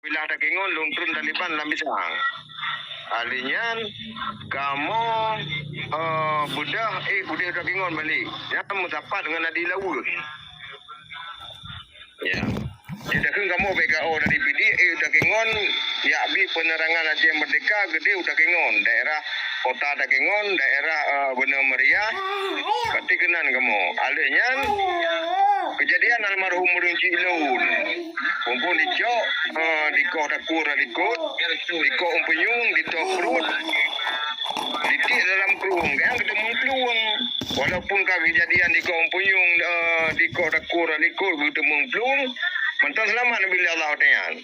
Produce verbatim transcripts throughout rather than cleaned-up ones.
Bila takengon lôn treun Taliban lam bisang. Alèh nyan kamoe, eh, beudôh, eh, udeh takengon balek. Nyan meusapat ngon Adi Laweueh. Ya. Jadi takheun kamoe bèk ka-o dari Pidie, eh, takengon, jak bi peunerangan Aceh Merdeka geudeh takengon, daerah kota takengon, daerah, eh, Beuna Meriah, pati keunan kamoe. Alèh nyan, keujadian almarhum ureueng chik lôn. Phôn-phôn dicok, eh, dikoh takue likot, dikoh u punyueng, ditoh pruet, ditiek dalam krueng, nyang geuteumeung plueng. Walaupun ka keujadian dikoh u punyueng, eh, dikoh takue likot geuteumeung plueng, mantong seulamat neubi lé Allah watèe nyan.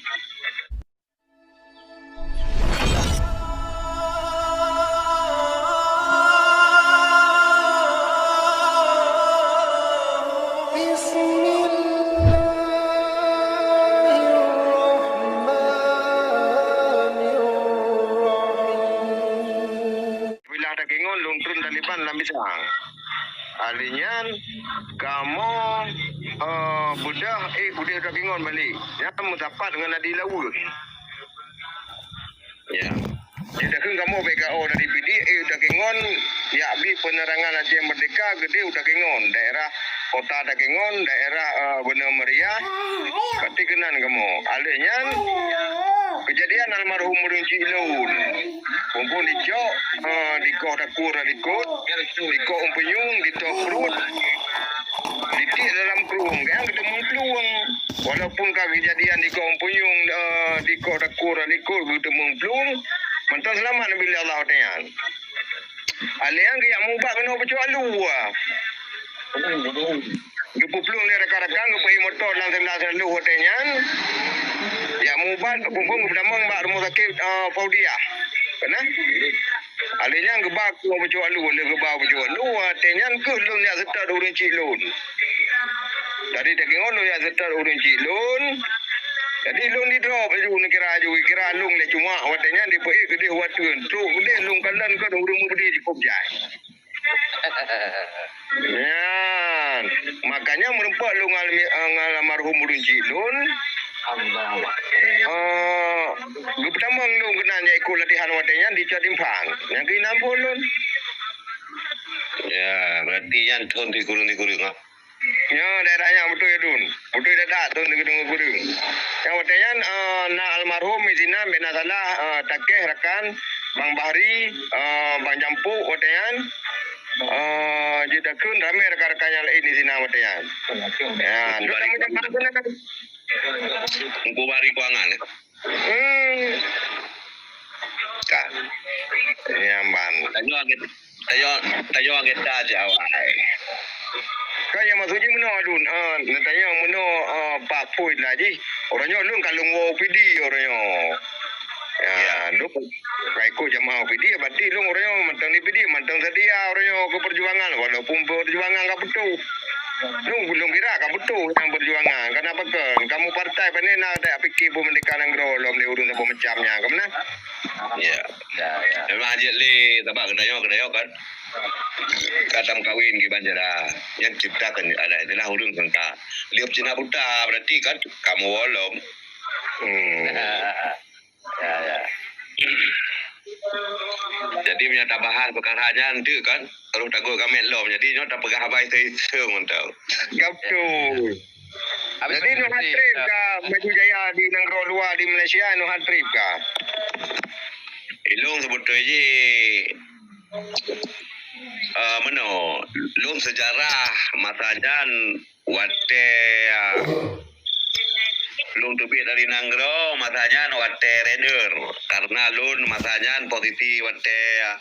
Bismillahirrahmanirrahim. Bila takengon lôn treun Taliban lam bisang. Alèh nyan kamoe, eh, beudôh, eh, udeh takengon balek. Nyan meusapat ngon Adi Laweueh. Ya. Jadi takheun kamoe bèk ka-o dari Pidie, eh, takengon, jak bi peunerangan Aceh Merdeka geudeh takengon, daerah kota takengon, daerah, eh, Beuna Meriah, pati keunan kamoe. Alèh nyan, keujadian almarhum ureueng chik lôn. Phôn-phôn dicok, eh, dikoh takue likot, dikoh u punyueng, ditoh pruet, ditiek dalam krueng, nyang geuteumeung plueng. Walaupun ka keujadian dikoh u punyueng, eh, dikoh takue likot geuteumeung plueng, mantong seulamat neubi lé Allah watèe nyan. Alèh nyan geujak meubat keunoe Pucok Alu. Geupeuplueng lé rakan-rakan, geupeuék moto lam seundah seulalu watèe nyan. Jak meubat, phôn-phôn geupeutamong bak rumoh sakét, eh, Faudiah. Kana? Alèh nyan geuba keunoe Pucok Alu, lheueh geuba Pucok Alu, watèe nyan keuh lôn jak seutôt ureueng chik lôn. Jadi takengon lôn jak seutôt ureueng chik lôn. Jadi lôn didrop laju, neukira laju, kira lôn lé cuma watèe nyan dipeuék geudeh u ateueh. Trok geudeh lôn kalon kon ureueng meubeudé jikôb jai. Nyan, makanya meureumpok lôn ngon almi-, eh, ngon almarhum ureueng chik lôn. Eh, geupeutamong lôn keunan jak ikot latihan watèe nyan di Cot Impang. Nyang keuinan phôn lôn. Ya, berarti nyan thôn sikureueng-sikureueng, ah. Nyoe daerah nyan beutôi ya, Dun. Beutôi that-that, Dun, deungoe-deungoe kureueng. Nyang watèe nyan, eh, na almarhum di sinan, bèk na salah, eh, Takeh rakan, Bang Bahri, eh, Bang Jampuk watèe nyan. Eh, jeuet takheun ramè rakan-rakan nyang laén di sinan watèe nyan. Ya, Dun, nama jampuk tu lah. Teungku Bahri Kuangan. Hmm. Ka. Nyaman. Tanyoe agét, tanyoe, tanyoe agét that cit awai. Kan nyang maksud jih meunoe, Dun. Ah, neutanyong meunoe, ah, Pak Pui lah jih. Uroe nyoe lôn ka lôn woe U P D uroe nyoe. Ya, ya. Lôn ka ikot jamaah U P D, berarti lôn uroe nyoe mantong di P D, mantong seutia uroe nyoe keu peujuangan, walaupun peujuangan ka putôh. Lôn, lôn kira ka putôh nyang peujuangan. Kenapa kon? Kamoe partai pane na dak pike beumeurdeka nanggroe lom lé ureueng saboh macam nyan, ka meunan? Ya. Ya, ya. Memang jeuet lé, sabab geutanyoe, geutanyoe kan ka tameukawen kiban cara nyang ciptakan adat itulah ureueng sangka. Liop Cina buta, berarti kan kamoe lom. Hmm. Ya, ya. Jadi, meunyoe tabahas peukara nyan tu kan, harôh tagot gamét lom. Jadi, nyoe tapeugah haba iseung-iseung mantong. Betul. Habis jadi, nyoe hat-trick ka maju jaya di nanggroe luwa di Malaysia, nyoe hat-trick ka. Ilong sebetul jih, eh, meunoe, lôn sejarah masa nyan watèe, ah, lôn teubiet dari nanggroe, masa nyan watèe raider. Karena lôn masa nyan posisi watèe, ah,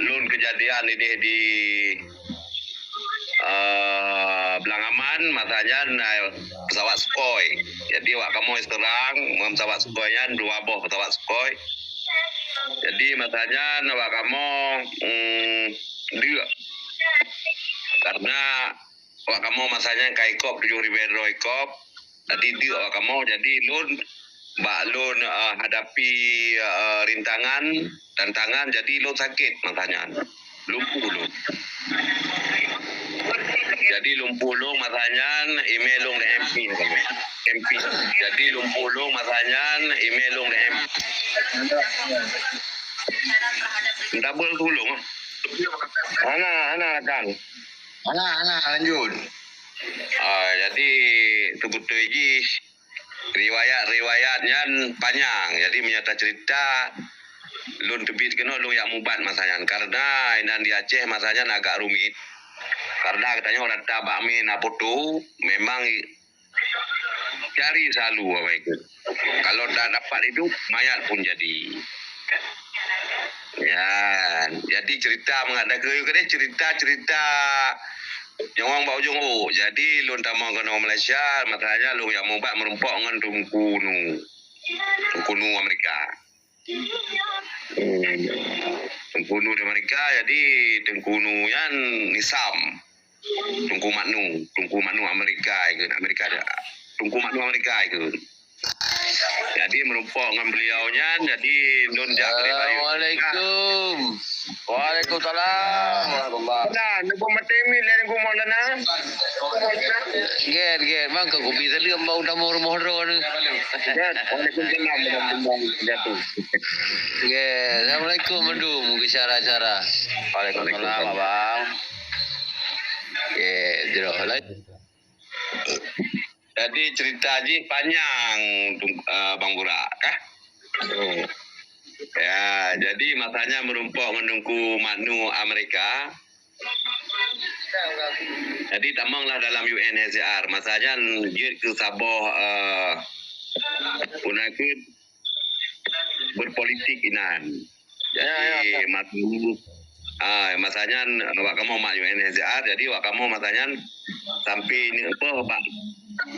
lôn keujadian idéh di, ah, Blang Aman, masa nyan, ah, pesawat Sukhoi. Jadi, awak kamoe seurang ngon pesawat Sukhoi nyan, dua boh pesawat Sukhoi. Jadi, masa nyan awak kamoe, mm, deuk. Karena awak kamoe masa nyan ka ikop tujoh ribèe droe ikop. Jadi, deuk awak kamoe. Jadi, lôn, bak lôn, eh, hadapi, eh, rintangan, tantangan, jadi lôn sakét masa nyan. Lumpuh lôn. Jadi lumpuh lôn masa nyan, imé lôn di M P. M P. Jadi lumpuh lôn masa nyan, imé lôn di M P. Double tulung. Hana, hana rakan. Hana, hana, lanjut. Ah, jadi sebetul jih riwayat-riwayat nyan panyang. Jadi meunyoe taceurita, lôn teubiet keunoe lôn jak mubat masa nyan. Karena inan di Aceh masa nyan agak rumit. Karena geutanyoe rata bak mé na poto, memang cari selalu apa itu. Kalau dah dapat itu, mayat pun jadi. Ya, jadi cerita mengada ke cerita-cerita nyawang bak ujong oh. Jadi lôn tamong keunoe Malaysia, makanya lôn jak mubat meurumpok ngon Teungku Nu. Teungku Nu Amerika. Hmm. Teungku Nu di Amerika, jadi Teungku Nu nyan Nisam. Teungku Mak Nu, Teungku Mak Nu Amerika ikut, Amerika dah. Teungku Mak Nu Amerika ikut. Jadi meurumpok ngon beliau nyan, jadi lôn jak keulibayu. Assalamualaikum. Waalaikumsalam warahmatullahi. Nah, nyoe peumaté mi lé Teungku Maulana. Gét, gét, bang ka kubi saleuem bak utamu rumoh droe ni. Gét, waalaikumsalam warahmatullahi wabarakatuh. Gét, assalamualaikum mandum, ke syara-syara. Waalaikumsalam, abang. Gét, jroh lah. Jadi cerita jih panyang, Tung-, eh, Bang Burak, kah? Oh. Ya, jadi masanya meurumpok ngon Teungku Mak Nu Amerika. Jadi tamonglah dalam U N H C R. Masa nyan jeuet keu saboh, eh, puna keu berpolitik inan. Jadi, ya, ya, ya. Mak Nu, ah, masa nyan awak kamoe mak U N H C R, jadi awak kamoe masa nyan sampai ni apa, bak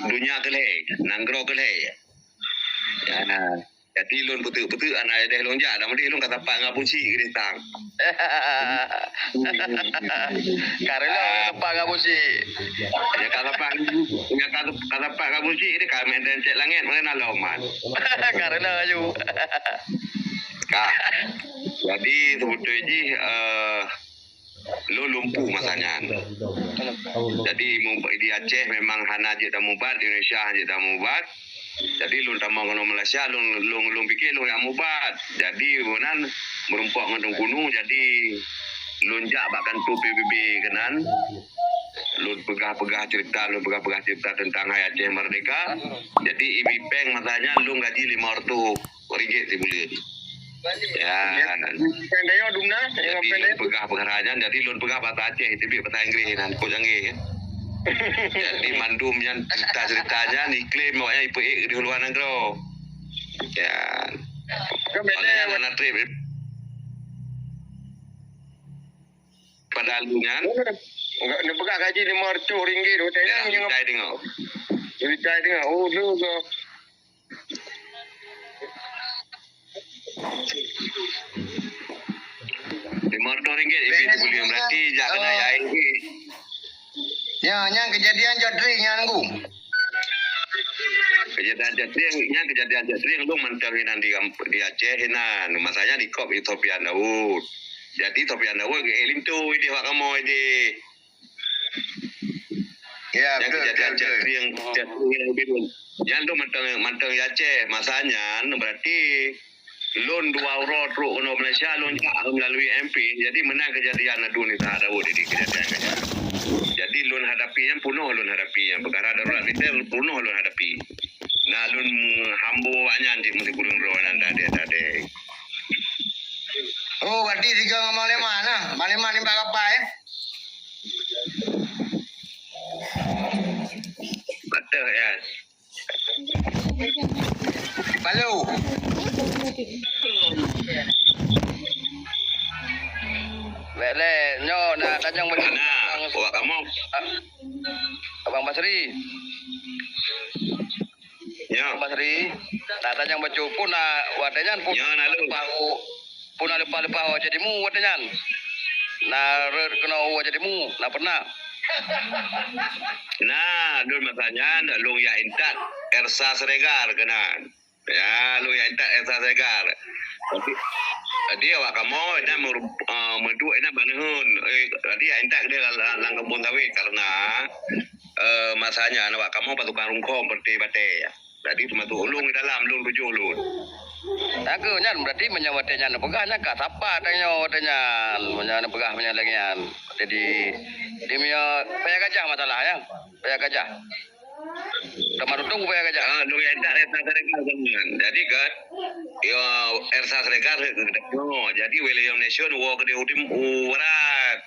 dunia keulhèe, nanggroe keulhèe. Ya. Jadi lôn peuteuk-peuteuk aneuk deh lôn jak, dan deh lôn ka sapat ngon Abusyik keudeh tang. Karena ah, sapat ngon Abusyik. Ya ka sapat, ya ka, ka sapat ngon Abusyik deh, ka main dan cek langit mana na loman. Karena aju. Ka. Jadi sebetul jih, eh, lôn lumpuh masa nyan. Jadi mu-, di Aceh memang hana jeuet tamubat, di Indonesia jeuet tamubat. Jadi lôn tamong keunoe Malaysia, lôn, lôn, lôn pikir lôn jak mubat. Jadi bunan meurumpok ngon Teungku Nu, jadi lôn jak bak kantor P B B keunan. Lôn peugah-peugah cerita, lôn peugah-peugah cerita tentang hai Aceh Merdeka. Jadi ibi peng masa nyan lôn gaji lima ratus ringgit sibuleuen. Ya. Peng Dayo dumna, jadi lôn peugah peukara nyan, jadi lôn peugah bahasa Aceh, teubiet bahasa Inggris nan, kok canggih. Jadi mandum nyan cerita-cerita nyan diklaim awak nyan ipeuék di luar nanggroe. Ya. Kalau nyan hana treb pada lu nyan. Neupeugah gaji lima ratus ringgit hotel nyan. Ceuritai deungoe. Ceuritai deungoe. Oh, lu ke? Lima ratus ringgit ibi sibuleuen, berarti jak keunan ya, ibi. Ya, nyan kejadian jadri nyan, Gu. Kejadian jadri, nyan kejadian jadri lôn mantong inan di, di Aceh inan. Masanya di kop Sofian Daud. Jadi Sofian Daud geuék linto ideh wak kamoe ideh. Ya, betul, kejadian betul, betul. Jadri, jadri. Nyan lôn mantong, mantong di Aceh. Masa nyan berarti lôn dua uroe trok keunoe Malaysia, lôn jak melalui M P. Jadi meunan kejadian adu ni sahat Daud ini kejadian nyan. Jadi lôn hadapi nyan, punoh lôn hadapi nyan. Peukara darurat militer punoh lôn hadapi. Nah, lôn hambo awak nyan cit meusikureueng droe nan tadeh-tadeh. Oh, berarti tiga ngon Mak Leman lah. Mak Leman ni bak kapal, eh? Betul, ya. Palu. Bèk lé, nyoe na tajang baju. Nah, awak kamoe. Abang Basri. Ya. Abang Basri, na tajang baju pun na watèe nyan pun. Ya, na lôn. Pun na leupah-leupah watèe timu watèe nyan. Na rhot keunoe watèe timu, na pernah. Nah, lôn masa nyan lôn jak intat Ersa Siregar keunan. Ya, lôn jak intat Ersa Siregar. Tapi, Jadi awak kamoe inan meuru-, ah, meuduek inan bak neuheun. Eh, jadi intat keudeh lam, lam, lam keubon sawét karena, eh, masa nyan awak kamoe pasukan rungkhom batèe-batèe. Jadi teumasok ulôn di dalam, lôn tujoh lôn. Takheun nyan berarti meunyoe watèe nyan neupeugah nyan ka sapat tanyoe watèe nyan. Meunyoe neupeugah meunyoe lagèe nyan. Jadi, di meunyoe paya gajah masalah ya. Paya gajah. Teuma tutong paya gajah. Ah, lôn intat Ersa Siregar kan. Jadi kan, yo Ersa Siregar ke, ke, oh, jadi William Nation wo keudeh u tim u barat.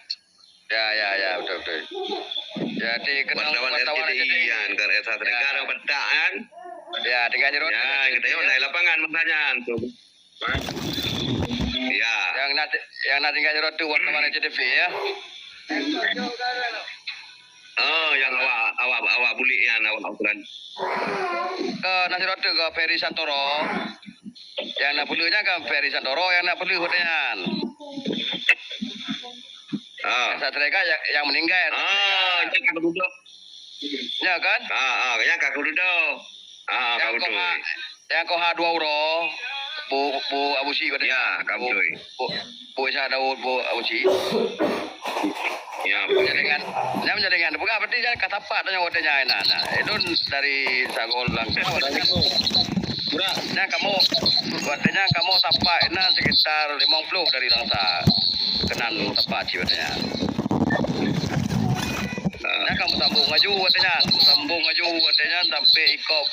Ya, ya, ya, betul, betul. Jadi, kenal wartawan, wartawan R T I jadi. Kan, ke Ersa Siregar. Ya. Petak kan. Ya, dengan jerot. Ya, kita yo naik lapangan makanya tu. Ya. Yang nak, yang nak tinggal jerot tu wartawan R T I T V ya. Oh, yang awak, awak, awak bulik yang awak ukuran. Ke nak jerot tu ke Ferry Santoro. Yang nak bulu nya kan Ferry Santoro yang nak bulu hotelan. Ah. Satria kan yang, yang meninggal. Ah, yang ka keududok. Ya kan? Ah, ah, yang ka keududok. Ah, yang ka beutôi. Yang koha dua uroe, Bu, Bu Abu Syik. Ya, ka beutôi. Bu, Bu Isa Daud, Bu Abu Syik. Ya, beutôi. Jadi dengan, yang jadi dengan bukan berarti jangan ka sapat tanya hotelan nyan. Nah, itu dari Sagol langsung. Nyan kamoe, watèe nyan kamoe sapat inan sekitar limong ploh dari Langsa. Keunan sapat cit watèe nyan. Nyan kamoe sambung laju watèe nyan. Sambung laju watèe nyan sampai Ikop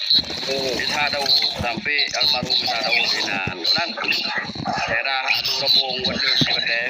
Isa Daud, sampai almarhum Isa Daud inan. Keunan daerah Adu Rombong watèe cit watèe.